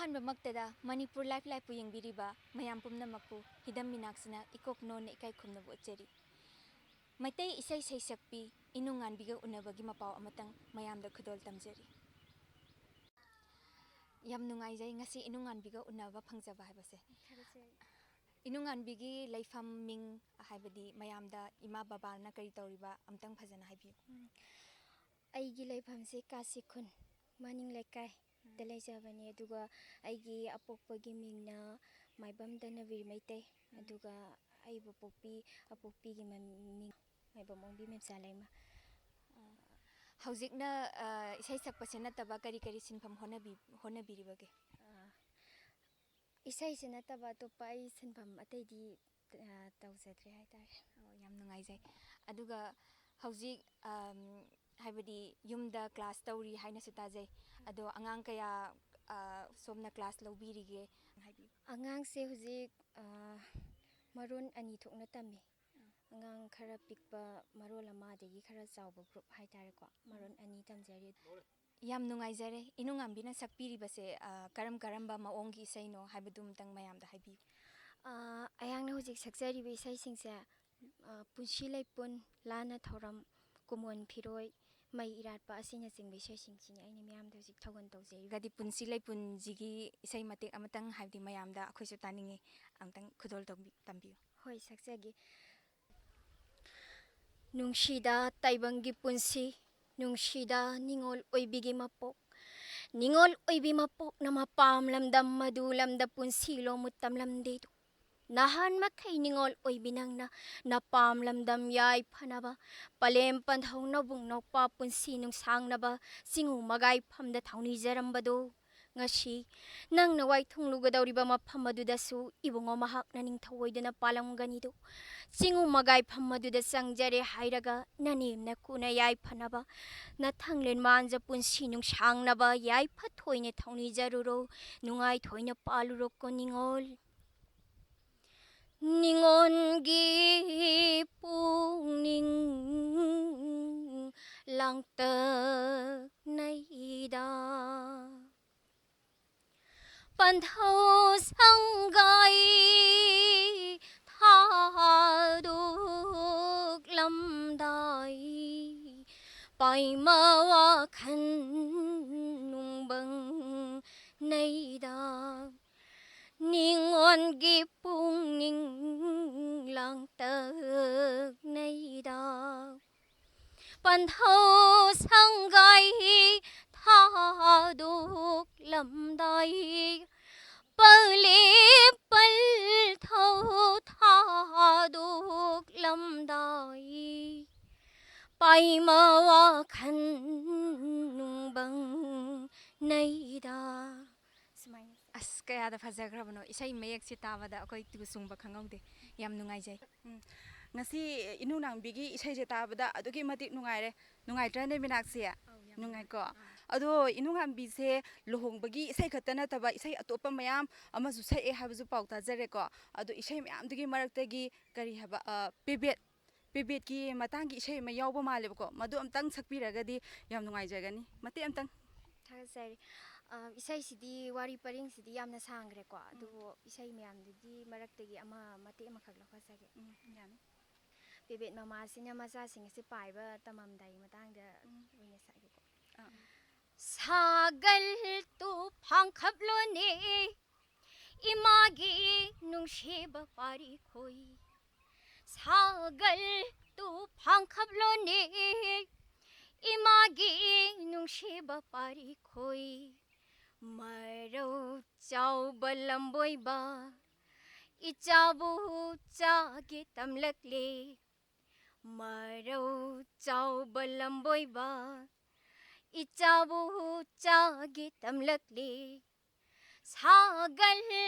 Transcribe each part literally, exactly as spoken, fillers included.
ꯑꯍꯥꯟꯕꯃꯛꯇꯗ Manipur life ꯂꯥꯏꯐꯄꯨ ꯌꯦꯡꯕꯤꯔꯤꯕ ꯃꯌꯥꯝ ꯄꯨꯝꯅꯃꯛꯄꯨ ꯍꯤꯗꯝ ꯃꯤꯅꯥꯛꯁꯤꯅ ꯏꯀꯣꯛ ꯅꯣꯟꯅ ꯏꯀꯥꯏ ꯈꯨꯝꯅꯕ ꯎꯠꯆꯔꯤ꯫ ꯃꯩꯇꯩ ꯏꯁꯩ ꯁꯩꯁꯛꯄꯤ ꯏꯅꯨꯡꯉꯥꯟꯕꯤꯒ ꯎꯅꯕꯒꯤ ꯃꯄꯥꯎ ꯑꯃꯇꯪ ꯃꯌꯥꯝꯗ ꯈꯨꯗꯣꯜ ꯇꯝꯖꯔꯤ꯫ ꯌꯥꯝ ꯅꯨꯡꯉꯥꯏꯖꯩ ꯉꯁꯤ ꯏꯅꯨꯡꯉꯥꯟꯕꯤꯒ ꯎꯅꯕ ꯐꯪꯖꯕ ꯍꯥꯏꯕꯁꯦ꯫ ꯏꯅꯨꯡꯉꯥꯟꯕꯤꯒꯤ ꯂꯩꯐꯝ ꯃꯤꯡ ꯍꯥꯏꯕꯗꯤ ꯃꯌꯥꯝꯗ ꯏꯃꯥ ꯕꯕꯥꯅ ꯀꯔꯤ ꯇꯧꯔꯤꯕ ꯑꯝꯇꯪ ꯐꯖꯅ ꯍꯥꯏꯕꯤꯌꯨ꯫ ꯎꯝ꯫ ꯑꯩꯒꯤ ꯂꯩꯐꯝꯁꯦ ꯀꯥꯁꯤꯈꯨꯟ ꯃꯅꯤꯡ ꯂꯩꯀꯥꯏꯗ ꯎꯝ꯫ ꯂꯩꯖꯕꯅꯦ꯫ ꯑꯗꯨꯒ ꯑꯩꯒꯤ ꯑꯄꯣꯛꯄꯒꯤ ꯃꯤꯡꯅ ꯃꯥꯏꯕꯝ ꯙꯅꯕꯤꯔ ꯃꯩꯇꯩ꯫ ꯎꯝ꯫ ꯑꯗꯨꯒ ꯑꯩꯕꯨ ꯄꯣꯛꯄꯤ ꯑꯄꯣꯛꯄꯤꯒꯤ ꯃꯃꯤꯡ ꯃꯥꯏꯕꯝ ꯑꯣꯡꯕꯤ ꯃꯦꯝꯆꯥ ꯂꯩꯃ꯫ ꯍꯧꯖꯤꯛꯅ, ꯑ, ꯏꯁꯩ ꯁꯛꯄꯁꯦ ꯅꯠꯇꯕ ꯀꯔꯤ ꯀꯔꯤ ꯁꯤꯟꯐꯝ ꯍꯣꯠꯅꯕꯤ-, ꯍꯣꯠꯅꯕꯤꯔꯤꯕꯒꯦ? ꯑ, ꯏꯁꯩꯁꯦ ꯅꯠꯇꯕ ꯑꯇꯣꯞꯄ ꯑꯩ ꯁꯤꯟꯐꯝ ꯑꯇꯩꯗꯤ, ꯑ, ꯇꯧꯖꯗ꯭ꯔꯦ ꯍꯥꯏꯇꯥꯔꯦ꯫ ꯑꯣ, ꯌꯥꯝ ꯅꯨꯡꯉꯥꯏꯖꯩ꯫ ꯑꯗꯨꯒ ꯍꯧꯖꯤꯛ, ꯑꯝ, ꯍꯥꯏꯕꯗꯤ ꯌꯨꯝꯗ ꯀ꯭ꯂꯥꯁ ꯇꯧꯔꯤ ꯍꯥꯏꯅꯁꯨ ꯇꯥꯖꯩ꯫ ꯑꯗꯣ ꯑꯉꯥꯡ ꯀꯌꯥ, ꯑ, ꯁꯣꯝꯅ ꯀ꯭ꯂꯥꯁ ꯂꯧꯕꯤꯔꯤꯒꯦ? ꯍꯥꯏꯕꯤꯌꯨ꯫ ꯑꯉꯥꯡꯁꯦ ꯍꯧꯖꯤꯛ, ꯑ, ꯃꯔꯣꯟ ꯑꯅꯤ ꯊꯣꯛꯅ ꯇꯝꯃꯤ꯫ ꯑꯉꯥꯡ ꯈꯔ ꯄꯤꯛꯄ ꯃꯔꯣꯜ ꯑꯃ, ꯑꯗꯒꯤ ꯈꯔ ꯆꯥꯎꯕ ꯒ꯭ꯔꯨꯞ ꯍꯥꯏꯇꯥꯔꯦꯀꯣ, ꯃꯔꯣꯜ ꯑꯅꯤ ꯇꯝꯖꯔꯤ꯫ ꯌꯥꯝ ꯅꯨꯡꯉꯥꯏꯖꯔꯦ꯫ ꯏꯅꯨꯡꯉꯥꯟꯕꯤꯅ ꯁꯛꯄꯤꯔꯤꯕꯁꯦ, ꯑ, ꯀꯔꯝ ꯀꯔꯝꯕ ꯃꯑꯣꯡꯒꯤ ꯏꯁꯩꯅꯣ ꯍꯥꯏꯕꯗꯨ ꯑꯃꯇꯪ ꯃꯌꯥꯝꯗ ꯍꯥꯏꯕꯤꯌꯨ꯫ ꯑ, ꯑꯩꯍꯥꯛꯅ ꯍꯧꯖꯤꯛ ꯁꯛꯆꯔꯤꯕ ꯏꯁꯩꯁꯤꯡꯁꯦ, ꯑ, ꯄꯨꯟꯁꯤ ꯂꯩꯄꯨꯟ, ꯂꯥꯟꯅ ꯊꯧꯔꯝ, ꯀꯨꯃꯣꯟ ꯐꯤꯔꯣꯏ, ꯃꯩ ꯏꯔꯥꯠꯄ ꯑꯁꯤꯅꯆꯤꯡꯕ ꯏꯁꯩꯁꯤꯡꯁꯤꯅꯤ ꯑꯩꯅ ꯃꯤꯌꯥꯝꯗ ꯍꯧꯖꯤꯛ ꯊꯧꯒꯜ ꯇꯧꯖꯔꯤꯕ꯫ ꯒꯗꯤ ꯄꯨꯟꯁꯤ ꯂꯩꯄꯨꯟꯁꯤꯒꯤ ꯏꯁꯩ ꯃꯇꯦꯛ ꯑꯃꯇꯪ ꯍꯥꯏꯕꯗꯤ ꯃꯌꯥꯝꯗ ꯑꯩꯈꯣꯏꯁꯨ ꯇꯥꯅꯤꯡꯉꯤ, ꯑꯃꯇꯪ ꯈꯨꯗꯣꯜ ꯇꯧꯕꯤ-, ꯇꯝꯕꯤꯌꯨ꯫ ꯍꯣꯏ, ꯁꯛꯆꯒꯦ꯫ ꯅꯨꯡꯁꯤꯗ ꯇꯥꯏꯕꯪꯒꯤ ꯄꯨꯟꯁꯤ, ꯅꯨꯡꯁꯤꯗ ꯅꯤꯉꯣꯜ ꯑꯣꯏꯕꯤꯒꯤ ꯃꯄꯣꯛ꯫ ꯅꯤꯉꯣꯜ ꯑꯣꯏꯕꯤ ꯃꯄꯣꯛꯅ ꯃꯄꯥꯝ ꯂꯝꯗꯝ ꯃꯗꯨ ꯂꯝꯗ ꯄꯨꯟꯁꯤ ꯂꯣꯃꯨ ꯇꯝꯂꯝꯗꯦꯗꯣ꯫ ꯅꯍꯥꯟ ꯃꯈꯩ ꯅꯤꯉꯣꯜ ꯑꯣꯏꯕꯤ ꯅꯪꯅ ꯅꯄꯥꯝ ꯂꯝꯗꯝ ꯌꯥꯏꯐꯅꯕ, ꯄꯂꯦꯝ ꯄꯟꯊꯧ ꯅꯕꯨꯡ ꯅꯧꯄꯥ ꯄꯨꯟꯁꯤ ꯅꯨꯡꯁꯥꯡꯅꯕ ꯆꯤꯡꯉꯨ ꯃꯒꯥꯏꯐꯝꯗ ꯊꯧꯅꯤꯖꯔꯝꯕꯗꯣ꯫ ꯉꯁꯤ ꯅꯪꯅ ꯋꯥꯏꯊꯨꯡꯂꯨꯒꯗꯧꯔꯤꯕ ꯃꯐꯝ ꯑꯗꯨꯗꯁꯨ ꯏꯕꯨꯡꯉꯣ ꯃꯍꯥꯛꯅ ꯅꯤꯡꯊꯧ ꯑꯣꯏꯗꯨꯅ ꯄꯥꯜꯂꯝꯒꯅꯤꯗꯣ꯫ ꯆꯤꯡꯉꯨ ꯃꯒꯥꯏꯐꯝ ꯑꯗꯨꯗ ꯆꯪꯖꯔꯦ ꯍꯥꯏꯔꯒ ꯅꯅꯦꯝ ꯅꯀꯨꯅ ꯌꯥꯏꯐꯅꯕ, ꯅꯊꯪꯂꯦꯟ ꯃꯥꯟꯖ ꯄꯨꯟꯁꯤ ꯅꯨꯡꯁꯥꯡꯅꯕ ꯌꯥꯏꯐ ꯊꯣꯏꯅ ꯊꯧꯅꯤꯖꯔꯨꯔꯣ, ꯅꯨꯡꯉꯥꯏ ꯊꯣꯏꯅ ꯄꯥꯜꯂꯨꯔꯣꯀꯣ ꯅꯤꯉꯣꯜ꯫ ꯅꯤꯉꯣꯟꯒꯤ ꯄꯨꯛꯅꯤꯡ ꯂꯥꯡꯇꯛꯅꯩꯗ꯫ ꯄꯟꯊꯧ ꯁꯪꯒꯥꯏ ꯊꯥꯗꯣꯛꯂꯝꯗꯥꯏ, ꯄꯥꯏꯃ ꯋꯥꯈꯜ ꯅꯨꯡꯕꯪ ꯅꯩꯗ, ꯅꯤꯉꯣꯟꯒꯤ ꯄꯨꯛꯅꯤꯡ ꯂꯥꯡꯇꯛ ꯅꯩꯗ꯫ ꯄꯟꯊꯧ ꯁꯪꯒꯥꯏ ꯊꯥꯗꯣꯛꯂꯝꯗꯥꯏ, ꯄꯂꯦꯞ ꯄꯜꯊꯧ ꯊꯥꯗꯣꯛꯂꯝꯗꯥꯏ, ꯄꯥꯏꯃ ꯋꯥꯈꯜ ꯅꯨꯡꯕꯪ ꯅꯩꯗ꯫ ꯁꯨꯃꯥꯏꯅ꯫ ꯑꯁ, ꯀꯌꯥꯗ ꯐꯖꯈ꯭ꯔꯕꯅꯣ! ꯏꯁꯩ ꯃꯌꯦꯛꯁꯦ ꯇꯥꯕꯗ ꯑꯩꯈꯣꯏ ꯇꯨ ꯆꯨꯡꯕ ꯈꯪꯍꯧꯗꯦ꯫ ꯌꯥꯝ ꯅꯨꯡꯉꯥꯏꯖꯩ꯫ ꯎꯝ꯫ ꯉꯁꯤ ꯏꯅꯨ ꯅꯥꯡꯕꯤꯒꯤ ꯏꯁꯩꯁꯦ ꯇꯥꯕꯗ ꯑꯗꯨꯛꯀꯤ ꯃꯇꯤꯛ ꯅꯨꯡꯉꯥꯏꯔꯦ꯫ ꯅꯨꯡꯉꯥꯏꯇ꯭ꯔꯅꯦ, ꯃꯤꯅꯥꯛꯁꯤ? ꯑꯧ, ꯌꯥꯝ ꯅꯨꯡꯉꯥꯏꯀꯣ? ꯅꯨꯡꯉꯥꯏ꯫ ꯑꯥ꯫ ꯑꯗꯣ ꯏꯅꯨ ꯅꯥꯡꯕꯤꯁꯦ ꯂꯨꯍꯣꯡꯕꯒꯤ ꯏꯁꯩ ꯈꯛꯇ ꯅꯠꯇꯕ, ꯏꯁꯩ ꯑꯇꯣꯞꯄ ꯃꯌꯥꯝ ꯑꯃꯁꯨ ꯁꯛꯑꯦ ꯍꯥꯏꯕꯁꯨ ꯄꯥꯎ ꯇꯥꯖꯔꯦꯀꯣ꯫ ꯑꯗꯣ ꯏꯁꯩ ꯃꯌꯥꯝꯗꯨꯒꯤ ꯃꯔꯛꯇꯒꯤ ꯀꯔꯤ ꯍꯥꯏꯕ, ꯑ, ꯄꯦꯕꯦꯠ, ꯄꯦꯕꯦꯠꯀꯤ ꯃꯇꯥꯡꯒꯤ ꯏꯁꯩ ꯑꯃ ꯌꯥꯎꯕ ꯃꯥꯜꯂꯦꯕꯀꯣ, ꯃꯗꯨ ꯑꯝꯇꯪ ꯁꯛꯄꯤꯔꯒꯗꯤ ꯌꯥꯝ ꯅꯨꯡꯉꯥꯏꯖꯒꯅꯤ꯫ ꯃꯇꯦꯛ ꯑꯝꯇꯪ꯫ ꯊꯥꯒꯠꯆꯔꯤ꯫ ꯑ, ꯏꯁꯩꯁꯤꯗꯤ, ꯋꯥꯔꯤ ꯄꯔꯦꯡꯁꯤꯗꯤ ꯌꯥꯝꯅ ꯁꯥꯡꯈ꯭ꯔꯦꯀꯣ, ꯎꯝ꯫ ꯑꯗꯨꯕꯨ ꯏꯁꯩ ꯃꯌꯥꯝꯗꯨꯒꯤ ꯃꯔꯛꯇꯒꯤ ꯑꯃ, ꯃꯇꯦꯛ ꯑꯃꯈꯛ ꯂꯧꯈꯠꯆꯒꯦ꯫ ꯎꯝ, ꯌꯥꯅꯤ꯫ ꯄꯦꯕꯦꯠ ꯃꯃꯥꯁꯤꯅ ꯃꯆꯥꯁꯤꯡ ꯑꯁꯤ ꯄꯥꯏꯕ ꯇꯝꯃꯝꯗꯥꯏꯒꯤ ꯃꯇꯥꯡꯗ ꯎꯝ꯫ ꯑꯣꯏꯅ ꯁꯛꯑꯒꯦꯀꯣ꯫ ꯑꯥ꯫ ꯁꯥꯒꯜ ꯇꯨꯐꯥꯡ ꯈꯞꯂꯣꯅꯦ, ꯏꯃꯥꯒꯤ ꯅꯨꯡꯁꯤꯕ ꯄꯥꯔꯤꯈꯣꯏ꯫ ꯁꯥꯒꯜ ꯇꯨꯐꯥꯡ ꯈꯞꯂꯣꯅꯦ, ꯏꯃꯥꯒꯤ ꯅꯨꯡꯁꯤꯕ ꯄꯥꯔꯤꯈꯣꯏ꯫ ꯃꯔꯧ ꯆꯥꯎꯕ ꯂꯝꯕꯣꯏꯕ, ꯏꯆꯥꯕꯨ ꯆꯥꯒꯦ ꯇꯝꯂꯛꯂꯦ꯫ ꯃꯔꯧ ꯆꯥꯎꯕ ꯂꯝꯕꯣꯏꯕ, ꯏꯆꯥꯕꯨ ꯆꯥꯒꯦ ꯇꯝꯂꯛꯂꯦ꯫ ꯁꯥꯒꯜ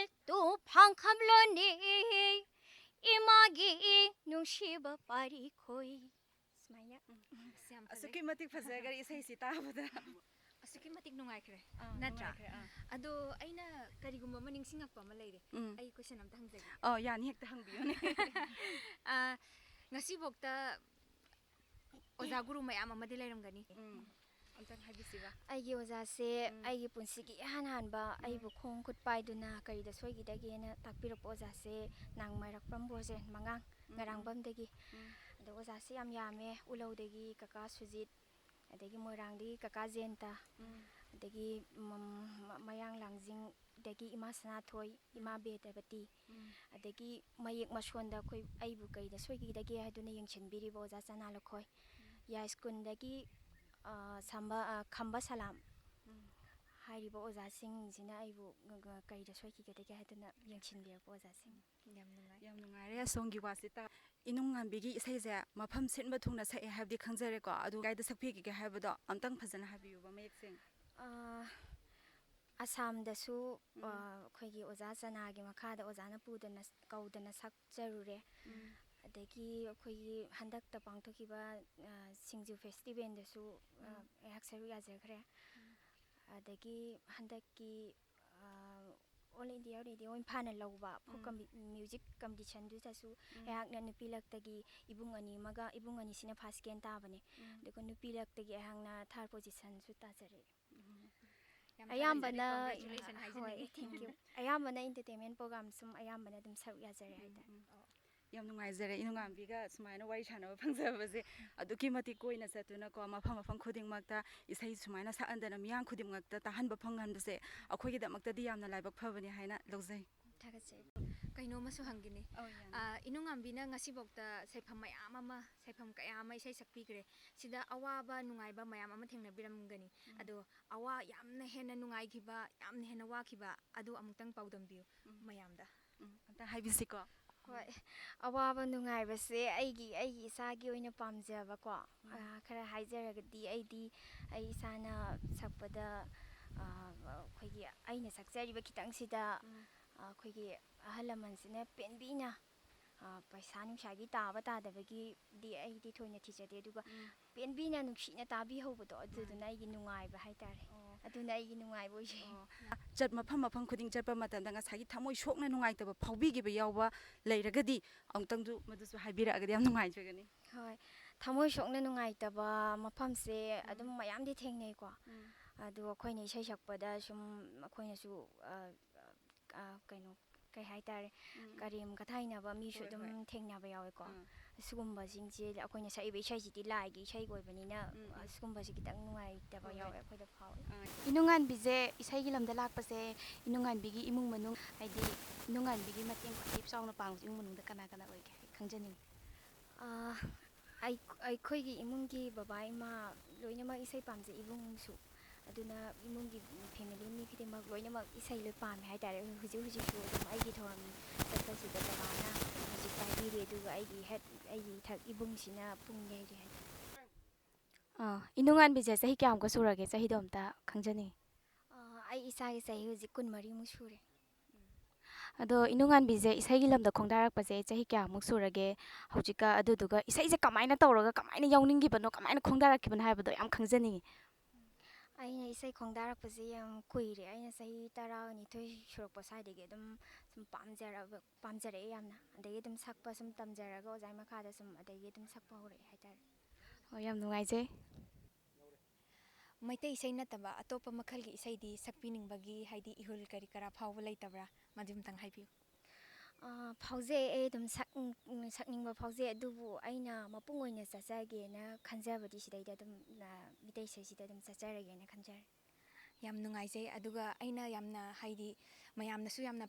ꯇꯨꯐꯥꯡ ꯈꯝꯂꯣꯅꯦ, ꯏꯃꯥꯒꯤ ꯅꯨꯡꯁꯤꯕ ꯄꯥꯔꯤꯈꯣꯏ꯫ ꯁꯨꯃꯥꯏꯅ꯫ ꯎꯝ꯫ ꯑꯁ, ꯌꯥꯝ ꯐꯖꯩ꯫ ꯑꯁꯨꯛꯀꯤ ꯃꯇꯤꯛ ꯐꯖꯈꯔꯦ ꯏꯁꯩꯁꯤ ꯇꯥꯕꯗ꯫ ꯑꯁꯨꯛꯀꯤ ꯃꯇꯤꯛ ꯅꯨꯡꯉꯥꯏꯈ꯭ꯔꯦ, ꯑꯥ, ꯅꯠꯇ꯭ꯔꯥ? ꯅꯨꯡꯉꯥꯏꯈ꯭ꯔꯦ, ꯑꯥ꯫ ꯑꯗꯣ ꯑꯩꯅ ꯀꯔꯤꯒꯨꯝꯕ ꯑꯃ ꯅꯤꯡꯁꯤꯡꯉꯛꯄ ꯑꯃ ꯂꯩꯔꯦ꯫ ꯎꯝ꯫ ꯑꯩ question ꯑꯝꯇ ꯍꯪꯖꯒꯦ꯫ ꯑꯣ, ꯌꯥꯅꯤ, ꯍꯦꯛꯇ ꯍꯪꯕꯤꯌꯨꯅꯦ꯫ ꯑꯥ, ꯉꯁꯤꯐꯥꯎꯗ ꯑꯣꯖꯥ ꯒꯨꯔꯨ ꯃꯌꯥꯝ ꯑꯃꯗꯤ ꯂꯩꯔꯝꯒꯅꯤ꯫ ꯎꯝ꯫ ꯑꯝꯇꯪ ꯍꯥꯏꯕꯤꯁꯤꯕ? ꯑꯩꯒꯤ ꯑꯣꯖꯥꯁꯦ ꯎꯝ꯫ ꯑꯩꯒꯤ ꯄꯨꯟꯁꯤꯒꯤ ꯏꯍꯥꯟ ꯍꯥꯟꯕ ꯑꯩꯕꯨ ꯈꯣꯡ ꯈꯨꯠ ꯄꯥꯏꯗꯨꯅ ꯀꯔꯤꯗ ꯁꯣꯏꯈꯤꯗꯒꯦꯅ ꯇꯥꯛꯄꯤꯔꯛꯄ ꯑꯣꯖꯥꯁꯦ ꯅꯥꯡꯃꯩꯔꯛꯄꯝ ꯕ꯭ꯔꯣꯖꯦꯟ ꯃꯉꯥꯡ, ꯎꯝ꯫ ꯉꯔꯥꯡꯕꯝꯗꯒꯤ꯫ ꯎꯝ꯫ ꯑꯗꯣ ꯑꯣꯖꯥꯁꯦ ꯌꯥꯝ ꯌꯥꯝꯃꯦ, ꯎꯂꯧꯗꯒꯤ ꯀꯀꯥ ꯁꯨꯖꯤꯠ, ꯑꯗꯒꯤ ꯃꯣꯏꯔꯥꯡꯗꯒꯤ ꯀꯀꯥ ꯖꯦꯟꯇ, ꯎꯝ꯫ ꯑꯗꯒꯤ ꯃꯝ-, ꯃ-, ꯃꯌꯥꯡ ꯂꯥꯡꯖꯤꯡꯗꯒꯤ ꯏꯃꯥ ꯁꯅꯥꯊꯣꯏ, ꯏꯃꯥ ꯕꯦꯗꯕꯇꯤ, ꯎꯝ꯫ ꯑꯗꯒꯤ ꯃꯌꯦꯛ ꯃꯁꯣꯟꯗ ꯑꯩꯈꯣꯏ ꯑꯩꯕꯨ ꯀꯔꯤꯗ ꯁꯣꯏꯈꯤꯗꯒꯦ ꯍꯥꯏꯗꯨꯅ ꯌꯦꯡꯁꯤꯟꯕꯤꯔꯤꯕ ꯑꯣꯖꯥ ꯆꯅꯥ ꯂꯈꯣꯏ, ꯌꯥꯏ ꯁ꯭ꯀꯨꯜꯗꯒꯤ, ꯑ, ꯁꯝꯕ-, ꯑ, ꯈꯝꯕ ꯁꯂꯥꯝ ꯎꯝ꯫ ꯍꯥꯏꯔꯤꯕ ꯑꯣꯖꯥꯁꯤꯡꯁꯤꯅ ꯑꯩꯕꯨ ꯀꯔꯤꯗ ꯁꯣꯏꯈꯤꯒꯗꯒꯦ ꯍꯥꯏꯗꯨꯅ ꯌꯦꯡꯁꯤꯟꯕꯤꯔꯛꯄ ꯑꯣꯖꯥꯁꯤꯡ꯫ ꯌꯥꯝ ꯅꯨꯡꯉꯥꯏ꯫ ꯌꯥꯝ ꯅꯨꯡꯉꯥꯏꯔꯦ ꯑꯁꯣꯝꯒꯤ ꯋꯥꯁꯤ ꯇꯥ-, ꯏꯅꯨꯡꯉꯥꯟꯕꯤꯒꯤ ꯏꯁꯩꯁꯦ ꯃꯐꯝ ꯁꯤꯟꯕ ꯊꯨꯡꯅ ꯁꯛꯑꯦ ꯍꯥꯏꯕꯗꯤ ꯈꯪꯖꯔꯦꯀꯣ, ꯑꯗꯨ ꯀꯥꯏꯗ ꯁꯛꯄꯤꯈꯤꯒꯦ ꯍꯥꯏꯕꯗꯣ ꯑꯝꯇꯪ ꯐꯖꯅ ꯍꯥꯏꯕꯤꯌꯨꯕ ꯃꯌꯦꯛ ꯁꯦꯡꯅ꯫ ꯑ, ꯑꯁꯥꯝꯗꯁꯨ, ꯎꯝ꯫ ꯑ, ꯑꯩꯈꯣꯏꯒꯤ ꯑꯣꯖꯥ ꯆꯅꯥꯒꯤ ꯃꯈꯥꯗ ꯑꯣꯖꯥꯅ ꯄꯨꯗꯅ, ꯀꯧꯗꯅ ꯁꯛꯆꯔꯨꯔꯦ꯫ ꯎꯝ꯫ ꯑꯗꯒꯤ ꯑꯩꯈꯣꯏꯒꯤ ꯍꯟꯗꯛꯇ ꯄꯥꯡꯊꯣꯛꯈꯤꯕ, ꯑ, ꯁꯤꯡꯖꯨ ꯐꯦꯁꯇꯤꯚꯦꯜꯗꯁꯨ, ꯑ, ꯎꯝ꯫ ꯑꯩꯍꯥꯛ ꯁꯔꯨꯛ ꯌꯥꯖꯈ꯭ꯔꯦ꯫ ꯎꯝ꯫ ꯑꯗꯒꯤ ꯍꯟꯗꯛꯀꯤ, ꯑ, ꯑꯣꯜ ꯏꯟꯗꯤꯌꯥ ꯔꯦꯗꯤꯑꯣ ꯏꯝꯐꯥꯜꯅ ꯂꯧꯕ ꯐꯣꯛ ꯎꯝ꯫ ꯀꯝꯕꯤ-, ꯃ꯭ꯌꯨꯖꯤꯛ ꯀꯝꯄꯤꯇꯤꯁꯟꯗꯨꯗꯁꯨ ꯎꯝ꯫ ꯑꯩꯍꯥꯛꯅ ꯅꯨꯄꯤ ꯂꯛꯇꯒꯤ ꯏꯕꯨꯡ ꯑꯅꯤ ꯑꯃꯒ, ꯏꯕꯨꯡ ꯑꯅꯤꯁꯤꯅ ꯐꯥꯔꯁ ꯁꯦꯀꯦꯟ ꯇꯥꯕꯅꯦ꯫ ꯎꯝ꯫ ꯑꯗꯨꯒ ꯅꯨꯄꯤ ꯂꯛꯇꯒꯤ ꯑꯩꯍꯥꯛꯅ ꯊꯥꯔꯠ ꯄꯣꯖꯤꯁꯟꯁꯨ ꯇꯥꯖꯔꯛꯑꯦ꯫ ꯎꯝ꯫ ꯌꯥꯝ ꯑꯌꯥꯝꯕꯅ, ꯊꯥꯒꯠꯆꯔꯤ, congratulations ꯍꯥꯏꯖꯅꯤꯡꯉꯤ꯫ ꯍꯣꯏ, thank you꯫ ꯑꯌꯥꯝꯕꯅ entertainment program ꯁꯨꯝ ꯑꯌꯥꯝꯕꯅ ꯑꯗꯨꯝ ꯁꯔꯨꯛ ꯌꯥꯖꯔꯦ ꯎꯝ, ꯍꯥꯏꯇꯥꯔꯦ꯫ ꯎꯝ꯫ ꯌꯥꯝ ꯅꯨꯡꯉꯥꯏꯖꯔꯦ ꯏꯅꯨꯡꯉꯥꯟꯕꯤꯒ ꯁꯨꯃꯥꯏꯅ ꯋꯥꯔꯤ ꯁꯥꯟꯅꯕ ꯐꯪꯖꯕꯁꯦ꯫ ꯑꯗꯨꯛꯀꯤ ꯃꯇꯤꯛ ꯀꯣꯏꯅ ꯆꯠꯇꯨꯅꯀꯣ, ꯃꯐꯝ ꯃꯐꯝ ꯈꯨꯗꯤꯡꯃꯛꯇ ꯏꯁꯩ ꯁꯨꯃꯥꯏꯅ ꯁꯛꯍꯟꯗꯅ ꯃꯤꯌꯥꯝ ꯈꯨꯗꯤꯡꯃꯛꯇ ꯇꯥꯍꯟꯕ ꯐꯪꯍꯟꯕꯁꯦ ꯑꯩꯈꯣꯏꯒꯤꯗꯃꯛꯇꯗꯤ ꯌꯥꯝꯅ ꯂꯥꯏꯕꯛ ꯐꯕꯅꯤ ꯍꯥꯏꯅ ꯂꯧꯖꯩ꯫ ꯊꯥꯒꯠꯆꯩ꯫ ꯀꯩꯅꯣꯝꯃꯁꯨ ꯍꯪꯒꯦꯅꯦ꯫ ꯑꯧ, ꯌꯥꯅꯤ꯫ ꯑ, ꯏꯅꯨꯡꯉꯥꯟꯕꯤꯅ ꯉꯁꯤꯐꯥꯎꯗ ꯁꯩꯐꯝ ꯃꯌꯥꯝ ꯑꯃ, ꯁꯩꯐꯝ ꯀꯌꯥ ꯑꯃ ꯏꯁꯩ ꯁꯛꯄꯤꯈ꯭ꯔꯦ꯫ ꯁꯤꯗ ꯑꯋꯥꯕ ꯅꯨꯡꯉꯥꯏꯕ ꯃꯌꯥꯝ ꯑꯃ ꯊꯦꯡꯅꯕꯤꯔꯝꯒꯅꯤ꯫ ꯎꯝ꯫ ꯑꯗꯣ ꯑꯋꯥ ꯌꯥꯝꯅ ꯍꯦꯟꯅ ꯅꯨꯡꯉꯥꯏꯈꯤꯕ, ꯌꯥꯝꯅ ꯍꯦꯟꯅ ꯋꯥꯈꯤꯕ ꯑꯗꯨ ꯑꯃꯨꯛꯇꯪ ꯄꯥꯎꯗꯝꯕꯤꯌꯨ ꯎꯝ꯫ ꯃꯌꯥꯝꯗ꯫ ꯎꯝ, ꯑꯝꯇ ꯍꯥꯏꯕꯤꯁꯤꯀꯣ꯫ ꯍꯣꯏ, ꯑꯋꯥꯕ ꯅꯨꯡꯉꯥꯏꯕꯁꯦ ꯑꯩꯒꯤ, ꯑꯩꯒꯤ ꯏꯁꯥꯒꯤ ꯑꯣꯏꯅ ꯄꯥꯝꯖꯕꯀꯣ, ꯎꯝ꯫ ꯑ, ꯈꯔ ꯍꯥꯏꯖꯔꯒꯗꯤ ꯑꯩꯗꯤ ꯑꯩ ꯏꯁꯥꯅ ꯁꯛꯄꯗ, ꯑ, ꯑꯩꯈꯣꯏꯒꯤ ꯑꯩꯅ ꯁꯛꯆꯔꯤꯕ ꯈꯤꯇꯪꯁꯤꯗ, ꯎꯝ꯫ ꯑ, ꯑꯩꯈꯣꯏꯒꯤ ꯑꯍꯜ ꯂꯃꯟꯁꯤꯅ ꯄꯦꯟꯕꯤꯅ, ꯑ, ꯄꯩꯁꯥ ꯅꯨꯡꯁꯥꯒꯤ ꯇꯥꯕ ꯇꯥꯗꯕꯒꯤꯗꯤ ꯑꯩꯗꯤ ꯊꯣꯏꯅ ꯊꯤꯖꯗꯦ, ꯑꯗꯨꯒ ꯎꯝ꯫ ꯄꯦꯟꯕꯤꯅ ꯅꯨꯡꯁꯤꯅ ꯇꯥꯕꯤꯍꯧꯕꯗꯣ ꯑꯗꯨꯗꯨꯅ ꯑꯩꯒꯤ ꯅꯨꯡꯉꯥꯏꯕ ꯍꯥꯏꯇꯥꯔꯦ꯫ ꯑꯣ꯫ ꯑꯗꯨꯅ ꯑꯩꯒꯤ ꯅꯨꯡꯉꯥꯏꯕ ꯑꯣꯏꯖꯩ꯫ ꯑꯣ꯫ ꯆꯠ-, ꯃꯐꯝ ꯃꯐꯝ ꯈꯨꯗꯤꯡ ꯆꯠꯄ ꯃꯇꯝꯗ ꯉꯁꯥꯏꯒꯤ ꯊꯃꯣꯏ ꯁꯣꯛꯅ ꯅꯨꯡꯉꯥꯏꯇꯕ ꯐꯥꯎꯕꯤꯈꯤꯕ ꯌꯥꯎꯕ ꯂꯩꯔꯒꯗꯤ ꯑꯃꯨꯛꯇꯪꯗꯨ ꯃꯗꯨꯁꯨ ꯍꯥꯏꯕꯤꯔꯛꯑꯒꯗꯤ ꯌꯥꯝ ꯅꯨꯡꯉꯥꯏꯖꯒꯅꯤ꯫ ꯍꯣꯏ, ꯊꯃꯣꯏ ꯁꯣꯛꯅ ꯅꯨꯡꯉꯥꯏꯇꯕ ꯃꯐꯝꯁꯦ ꯎꯝ꯫ ꯑꯗꯨꯝ ꯃꯌꯥꯝꯗꯤ ꯊꯦꯡꯅꯩꯀꯣ꯫ ꯎꯝ꯫ ꯑꯗꯣ ꯑꯩꯈꯣꯏꯅ ꯏꯁꯩ ꯁꯛꯄꯗ ꯁꯨꯝ ꯑꯩꯈꯣꯏꯅꯁꯨ, ꯑ, ꯑ, ꯀꯩꯅꯣ, ꯀꯩ ꯍꯥꯏꯇꯥꯔꯦ, ꯎꯝ, ꯎꯝ꯫ ꯀꯔꯦꯝ ꯀꯊꯥꯏꯅꯕ ꯃꯤꯁꯨ ꯍꯣꯏ, ꯑꯗꯨꯝ ꯍꯣꯏ꯫ ꯊꯦꯡꯅꯕ ꯌꯥꯎꯋꯦꯀꯣ꯫ ꯑꯥ꯫ ꯁꯤꯒꯨꯝꯕꯁꯤꯡꯁꯦ ꯑꯩꯈꯣꯏꯅ ꯁꯛꯏꯕ ꯏꯁꯩꯁꯤꯗꯤ ꯂꯥꯏꯒꯤ ꯏꯁꯩꯒ ꯑꯣꯏꯕꯅꯤꯅ, ꯎꯝ, ꯎꯝ꯫ ꯁꯤꯒꯨꯝꯕꯁꯤ ꯈꯤꯇꯪ ꯅꯨꯡꯉꯥꯏꯇꯕ ꯍꯣꯏ, ꯌꯥꯎꯋꯦ ꯍꯣꯏ꯫ ꯑꯩꯈꯣꯏꯗ ꯐꯥꯎꯋꯦ꯫ ꯑꯥ꯫ ꯏꯅꯨꯡꯉꯥꯟꯕꯤꯁꯦ ꯏꯁꯩꯒꯤ ꯂꯝꯗ ꯂꯥꯛꯄꯁꯦ, ꯏꯅꯨꯡꯉꯥꯟꯕꯤꯒꯤ ꯏꯃꯨꯡ ꯃꯅꯨꯡ, ꯍꯥꯏꯗꯤ ꯏꯅꯨꯡꯉꯥꯟꯕꯤꯒꯤ ꯃꯇꯦꯡ ꯈ꯭ꯋꯥꯏꯗꯒꯤ ꯆꯥꯎꯅ ꯄꯥꯡꯕꯁꯦ ꯏꯃꯨꯡ ꯃꯅꯨꯡꯗ ꯀꯅꯥ ꯀꯅꯥ ꯑꯣꯏꯒꯦ ꯈꯪꯖꯅꯤꯡꯉꯤ꯫ ꯑꯥ, ꯑꯩ-, ꯑꯩꯈꯣꯏꯒꯤ ꯏꯃꯨꯡꯒꯤ ꯕꯕꯥ ꯏꯃꯥ ꯂꯣꯏꯅꯃꯛ ꯏꯁꯩ ꯄꯥꯝꯖꯩ, ꯏꯕꯨꯡꯁꯨ꯫ ꯑꯗꯨꯅ ꯏꯃꯨꯡꯒꯤ family ꯃꯤ ꯈꯨꯗꯤꯡꯃꯛ ꯂꯣꯏꯅꯃꯛ ꯏꯁꯩ ꯂꯣꯏ ꯄꯥꯝꯃꯦ ꯍꯥꯏꯇꯥꯔꯦ꯫ ꯍꯧꯖꯤꯛ ꯍꯧꯖꯤꯛꯁꯨ ꯑꯗꯨꯝ ꯑꯩꯒꯤ ꯊꯧꯔꯝ ꯆꯠꯄꯁꯤꯗ ꯕꯕꯥꯅ music ꯄꯥꯏꯕꯤꯔꯤ, ꯑꯗꯨꯒ ꯑꯩꯒꯤ head, ꯑꯩꯒꯤ ꯏꯊꯛ ꯏꯕꯨꯡꯁꯤꯅ ꯄꯨꯡ ꯌꯩꯔꯤ ꯍꯥꯏꯇꯥꯔꯦ꯫ ꯑꯥ, ꯏꯅꯨꯡꯉꯥꯟꯕꯤꯁꯦ ꯆꯍꯤ ꯀꯌꯥꯃꯨꯛꯀ ꯁꯨꯔꯒꯦ? ꯆꯍꯤꯗꯣ ꯑꯝꯇ ꯈꯪꯖꯅꯤꯡꯉꯤ꯫ ꯑꯥ, ꯑꯩ ꯏꯆꯥꯒꯤ ꯆꯍꯤ ꯍꯧꯖꯤꯛ ꯀꯨꯟꯃꯔꯤꯃꯨꯛ ꯁꯨꯔꯦ꯫ ꯑꯗꯣ ꯏꯅꯨꯡꯉꯥꯟꯕꯤꯁꯦ ꯏꯁꯩꯒꯤ ꯂꯝꯗ ꯈꯣꯡꯗꯥꯔꯛꯄꯁꯦ ꯆꯍꯤ ꯀꯌꯥꯃꯨꯛ ꯁꯨꯔꯒꯦ? ꯍꯧꯖꯤꯛꯀ ꯑꯗꯨꯗꯨꯒ ꯏꯁꯩꯁꯦ ꯀꯃꯥꯏꯅ ꯇꯧꯔꯒ ꯀꯃꯥꯏꯅ ꯌꯥꯎꯅꯤꯡꯈꯤꯕꯅꯣ, ꯀꯃꯥꯏꯅ ꯈꯣꯡꯗꯥꯔꯛꯈꯤꯕꯅꯣ ꯍꯥꯏꯕꯗꯣ ꯌꯥꯝ ꯈꯪꯖꯅꯤꯡꯉꯤ꯫ ꯑꯩꯅ ꯏꯁꯩ ꯈꯣꯡꯗꯥꯔꯛꯄꯁꯦ ꯌꯥꯝ ꯀꯨꯏꯔꯦ꯫ ꯑꯩꯅ ꯆꯍꯤ ꯇꯔꯥꯅꯤꯊꯣꯏ ꯁꯨꯔꯛꯄ ꯁ꯭ꯋꯥꯏꯗꯒꯤ ꯑꯗꯨꯝ ꯁꯨꯝ ꯄꯥꯝꯖꯔꯕ-, ꯄꯥꯝꯖꯔꯛꯑꯦ ꯌꯥꯝꯅ꯫ ꯑꯗꯒꯤ ꯑꯗꯨꯝ ꯁꯛꯄ ꯁꯨꯝ ꯇꯝꯖꯔꯒ ꯑꯣꯖꯥꯒꯤ ꯃꯈꯥꯗ ꯁꯨꯝ ꯑꯗꯒꯤ ꯑꯗꯨꯝ ꯁꯛꯄ ꯍꯧꯔꯛꯑꯦ ꯍꯥꯏꯇꯥꯔꯦ꯫ ꯍꯣꯏ, ꯌꯥꯝ ꯅꯨꯡꯉꯥꯏꯖꯩ꯫ ꯃꯩꯇꯩ ꯏꯁꯩ ꯅꯠꯇꯕ ꯑꯇꯣꯞꯄ ꯃꯈꯜꯒꯤ ꯏꯁꯩꯗꯤ ꯁꯛꯄꯤꯅꯤꯡꯕꯒꯤ, ꯍꯥꯏꯗꯤ ꯏꯍꯨꯜ ꯀꯔꯤ ꯀꯔꯥ ꯐꯥꯎꯕ ꯂꯩꯇꯕ꯭ꯔꯥ? ꯃꯗꯨ ꯑꯝꯇꯪ ꯍꯥꯏꯕꯤꯌꯨ꯫ ꯑꯥ, ꯐꯥꯎꯖꯩ꯫ ꯑꯩ ꯑꯗꯨꯝ ꯁꯛ-, ꯎꯝ, ꯁꯛꯅꯤꯡꯕ ꯐꯥꯎꯖꯩ, ꯑꯗꯨꯕꯨ ꯑꯩꯅ ꯃꯄꯨꯡ ꯑꯣꯏꯅ ꯆꯠꯆꯒꯦꯅ ꯈꯟꯖꯕꯗꯤ ꯁꯤꯗꯩꯗ ꯑꯗꯨꯝ, ꯑꯥ, ꯃꯤꯇꯩ ꯏꯁꯩꯁꯤꯗ ꯑꯗꯨꯝ ꯆꯠꯆꯔꯒꯦꯅ ꯈꯟꯖꯔꯦ꯫ ꯌꯥꯝ ꯅꯨꯡꯉꯥꯏꯖꯩ꯫ ꯑꯗꯨꯒ ꯑꯩꯅ ꯌꯥꯝꯅ, ꯍꯥꯏꯗꯤ, ꯃꯌꯥꯝꯅꯁꯨ ꯌꯥꯝꯅ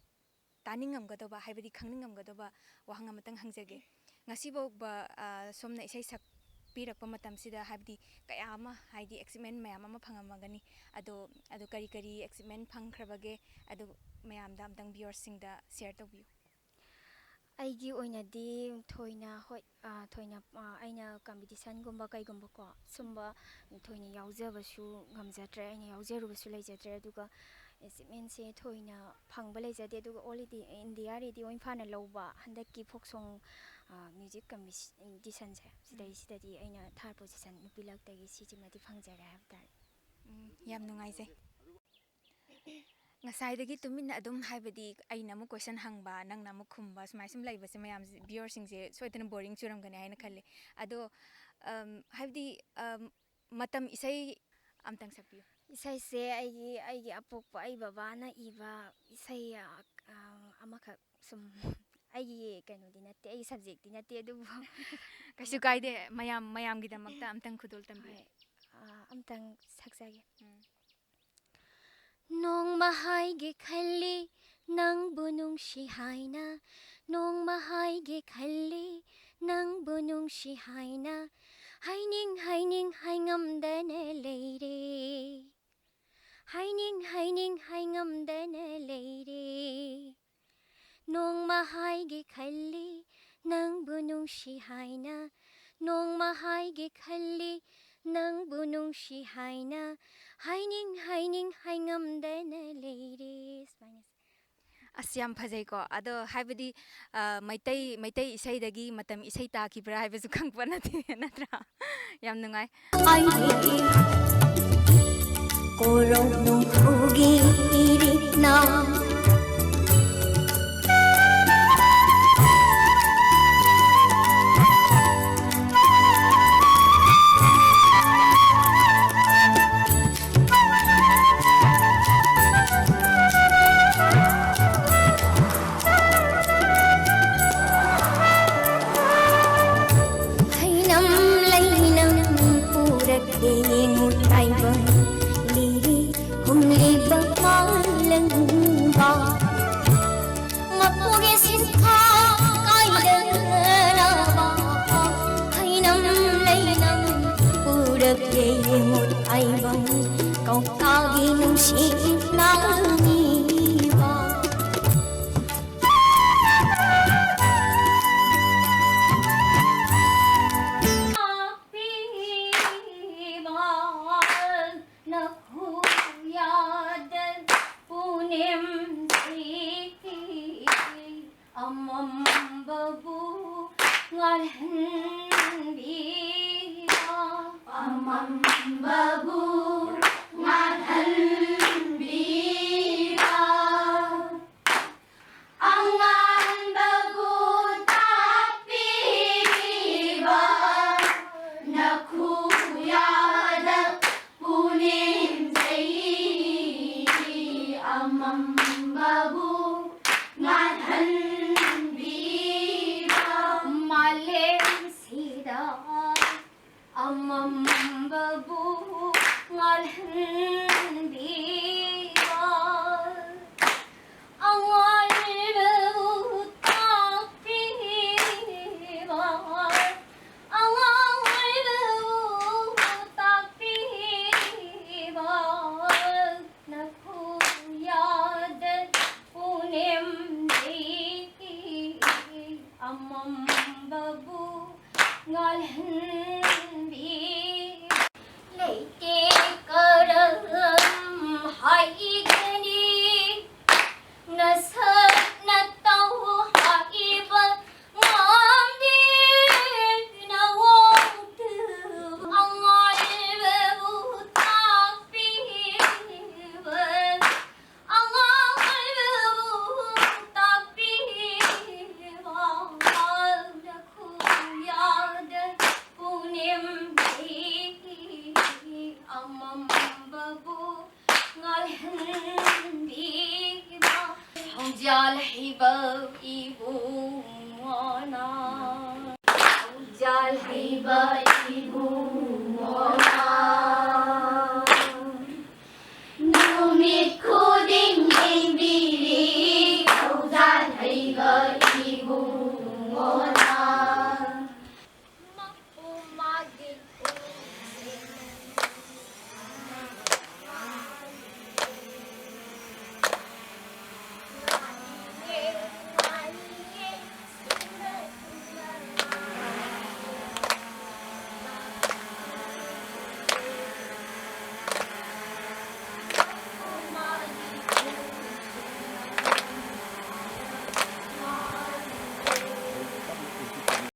ꯇꯥꯅꯤꯡꯉꯝꯒꯗꯧꯕ, ꯍꯥꯏꯕꯗꯤ ꯈꯪꯅꯤꯡꯉꯝꯒꯗꯧꯕ ꯋꯥꯍꯪ ꯑꯃꯇꯪ ꯍꯪꯖꯒꯦ꯫ ꯉꯁꯤꯐꯥꯎꯕ, ꯑ, ꯁꯣꯝꯅ ꯏꯁꯩ ꯁꯛꯄꯤꯔꯛꯄ ꯃꯇꯝꯁꯤꯗ, ꯍꯥꯏꯕꯗꯤ, ꯀꯌꯥ ꯑꯃ, ꯍꯥꯏꯗꯤ, achievement ꯃꯌꯥꯝ ꯑꯃ ꯐꯪꯉꯝꯃꯒꯅꯤ꯫ ꯑꯗꯣ, ꯑꯗꯣ ꯀꯔꯤ ꯀꯔꯤ achievement ꯐꯪꯈ꯭ꯔꯕꯒꯦ? ꯑꯗꯨ ꯃꯌꯥꯝꯗ ꯑꯝꯇꯪ viewersꯁꯤꯡꯗ share ꯇꯧꯕꯤꯌꯨ꯫ ꯑꯩꯒꯤ ꯑꯣꯏꯅꯗꯤ ꯊꯣꯏꯅ, ꯍꯣꯏ, ꯑ, ꯊꯣꯏꯅ, ꯑ, ꯑꯩꯅ competitionꯒꯨꯝꯕ ꯀꯩꯒꯨꯝꯕꯀꯣ, ꯁꯨꯝꯕ ꯊꯣꯏꯅ ꯌꯥꯎꯖꯕꯁꯨ ꯉꯝꯖꯗ꯭ꯔꯦ, ꯑꯩꯅ ꯌꯥꯎꯖꯔꯨꯕꯁꯨ ꯂꯩꯖꯗ꯭ꯔꯦ꯫ ꯑꯗꯨꯒ achievementꯁꯦ ꯊꯣꯏꯅ ꯐꯪꯕ ꯂꯩꯖꯗꯦ꯫ ꯑꯗꯨꯒ All Indi-, India Radio ꯏꯝꯐꯥꯜꯅ ꯂꯧꯕ ꯍꯟꯗꯛꯀꯤ folk song, ꯑ, music competitionꯁꯦ, ꯎꯝ꯫ ꯁꯤꯗꯩꯁꯤꯗꯗꯤ ꯑꯩꯅ third position ꯅꯨꯄꯤ ꯂꯛꯇꯒꯤ ꯁꯤꯁꯤꯃꯗꯤ ꯐꯪꯖꯔꯦ ꯍꯥꯏꯕ ꯇꯥꯔꯦ꯫ ꯎꯝ, ꯌꯥꯝ ꯅꯨꯡꯉꯥꯏꯖꯩ꯫ ꯉꯁꯥꯏꯗꯒꯤ ꯇꯨꯃꯤꯟꯅ ꯑꯗꯨꯝ, ꯍꯥꯏꯕꯗꯤ ꯑꯩꯅ ꯑꯃꯨꯛ question ꯍꯪꯕ, ꯅꯪꯅ ꯑꯃꯨꯛ ꯈꯨꯝꯕ, ꯁꯨꯃꯥꯏ ꯁꯨꯝ ꯂꯩꯕꯁꯦ ꯃꯌꯥꯝꯁꯦ, viewerꯁꯤꯡꯁꯦ ꯁꯣꯏꯗꯅ boring ꯆꯨꯔꯝꯒꯅꯤ ꯍꯥꯏꯅ ꯈꯜꯂꯤ꯫ ꯑꯗꯣ, ꯑꯝ, ꯍꯥꯏꯕꯗꯤ, ꯑꯝ, ꯃꯇꯝ ꯏꯁꯩ ꯑꯝꯇꯪ ꯁꯛꯄꯤꯌꯨ꯫ ꯏꯁꯩꯁꯦ ꯑꯩꯒꯤ, ꯑꯩꯒꯤ ꯑꯄꯣꯛꯄ, ꯑꯩ ꯕꯕꯥꯅ ꯏꯕ ꯏꯁꯩ, ꯑ, ꯑ, ꯑꯃꯈꯛ ꯁꯨꯝ, ꯑꯩꯒꯤ ꯀꯩꯅꯣꯗꯤ ꯅꯠꯇꯦ, ꯑꯩꯒꯤ subjectꯇꯤ ꯅꯠꯇꯦ, ꯑꯗꯨꯕꯨ ꯀꯩꯁꯨ ꯀꯥꯏꯗꯦ, ꯃꯌꯥꯝ, ꯃꯌꯥꯝꯒꯤꯗꯃꯛꯇ ꯑꯝꯇꯪ ꯈꯨꯗꯣꯜ ꯇꯝꯕꯤꯌꯨ꯫ ꯍꯣꯏ, ꯑ, ꯑꯝꯇꯪ ꯁꯛꯆꯒꯦ꯫ ꯎꯝ꯫ ꯅꯣꯡꯃ ꯍꯥꯏꯒꯦ ꯈꯜꯂꯤ ꯅꯪꯕꯨ ꯅꯨꯡꯁꯤ ꯍꯥꯏꯅ, ꯅꯣꯡꯃ ꯍꯥꯏꯒꯦ ꯈꯜꯂꯤ ꯅꯪꯕꯨ ꯅꯨꯡꯁꯤ ꯍꯥꯏꯅ, ꯍꯥꯏꯅꯤꯡ ꯍꯥꯏꯅꯤꯡ ꯍꯥꯏꯉꯝꯗꯅ ꯂꯩꯔꯦ, ꯍꯥꯏꯅꯤꯡ ꯍꯥꯏꯅꯤꯡ ꯍꯥꯏꯉꯝꯗꯅ ꯂꯩꯔꯦ꯫ ꯅꯣꯡꯃ ꯍꯥꯏꯒꯦ ꯈꯜꯂꯤ ꯅꯪꯕꯨ ꯅꯨꯡꯁꯤ ꯍꯥꯏꯅ, ꯅꯣꯡꯃ ꯍꯥꯏꯒꯦ ꯈꯜꯂꯤ ꯅꯪꯕꯨ ꯅꯨꯡꯁꯤ ꯍꯥꯏꯅ, ꯍꯥꯏꯅꯤꯡ ꯍꯥꯏꯅꯤꯡ ꯍꯥꯏꯉꯝꯗꯅ ꯂꯩꯔꯦ꯫ ꯁꯨꯃꯥꯏꯅ꯫ ꯑꯁ, ꯌꯥꯝ ꯐꯖꯩꯀꯣ꯫ ꯑꯗꯣ ꯍꯥꯏꯕꯗꯤ, ꯑ, ꯃꯩꯇꯩ, ꯃꯩꯇꯩ ꯏꯁꯩꯗꯒꯤ ꯃꯇꯝ ꯏꯁꯩ ꯇꯥꯈꯤꯕ꯭ꯔꯥ ꯍꯥꯏꯕꯁꯨ ꯈꯪꯕ ꯅꯠꯇꯦ, ꯅꯠꯇ꯭ꯔꯥ? ꯌꯥꯝ ꯅꯨꯡꯉꯥꯏ꯫ ꯑꯩꯒꯤ ꯀꯣꯔꯧ ꯅꯣꯡꯊꯧꯒꯤ ꯏꯔꯤꯛꯅ꯫ ꯍꯩꯅꯝ ꯂꯩꯅꯝ ꯄꯨꯔꯛꯂꯦ ꯌꯦꯡꯉꯨ ꯇꯥꯏꯕꯪ ꯂꯤꯔꯤ ꯍꯨꯝꯂꯤꯕ ꯃꯥꯂꯪꯕ꯫ ꯃꯄꯨꯒꯤ ꯁꯤꯟꯊꯥ ꯀꯥꯏꯗꯅꯕ ꯍꯩꯅꯝ ꯂꯩꯅꯝ ꯄꯨꯔꯛꯂꯦ ꯌꯦꯡꯉꯨ ꯇꯥꯏꯕꯪ ꯀꯧꯇꯥꯒꯤ ꯅꯨꯡꯁꯤꯠꯅ ꯅꯤꯕ꯫ ꯅꯈꯨꯌꯥꯗ ꯄꯨꯅꯦꯝ ꯁꯤꯈꯤ꯫ ꯑꯃꯝꯕꯕꯨ ꯉꯥꯜꯍꯟꯕꯤꯕ꯫ ꯑꯃꯝꯕꯕꯨ ꯉꯥꯜꯍꯟꯕꯤꯕ꯫ ꯑꯃꯝꯕꯕꯨ ꯉꯥꯜꯍꯟꯕꯤꯕ꯫ ꯃꯥꯂꯦꯝꯁꯤꯗ ꯑꯃꯝꯕꯕꯨ ꯉꯥꯜꯍꯟꯕꯤꯕ꯫ ꯑꯉꯥꯟꯕꯕꯨ ꯇꯥꯛꯄꯤꯕ꯫ ꯑꯉꯥꯟꯕꯕꯨ ꯇꯥꯛꯄꯤꯕ꯫ ꯅꯈꯨ ꯌꯥꯗ ꯄꯨꯅꯦꯝꯗꯤ ꯑꯃꯝꯕꯕꯨ ꯉꯥꯜꯍꯟꯕꯤ꯫ ꯂꯩꯇꯦ ꯀꯔꯝ ꯍꯥꯏꯒꯅꯤ? ꯅꯁꯛ ꯅꯇꯧ ꯍꯥꯏꯕ ꯉꯝꯗꯦ ꯅꯋꯥꯡꯗꯨ꯫ ꯑꯉꯥꯟꯕꯕꯨ ꯇꯥꯛꯄꯤꯕ꯫ ꯑꯉꯥꯡ ꯑꯣꯏꯕꯕꯨ ꯇꯥꯛꯄꯤꯕ ꯅꯈꯨꯌꯥꯗ ꯄꯨꯅꯦꯝꯕꯤ ꯑꯃꯝꯕꯕꯨ ꯉꯥꯜꯍꯟꯕꯤꯕ ꯈꯣꯡꯖꯦꯜ ꯍꯩꯕ ꯏꯕꯨꯡꯉꯣꯅ ꯈꯣꯡꯖꯦꯜ ꯍꯩꯕ ꯏꯕꯨꯡꯉꯣꯅ ꯅꯨꯃꯤꯠ ꯈꯨ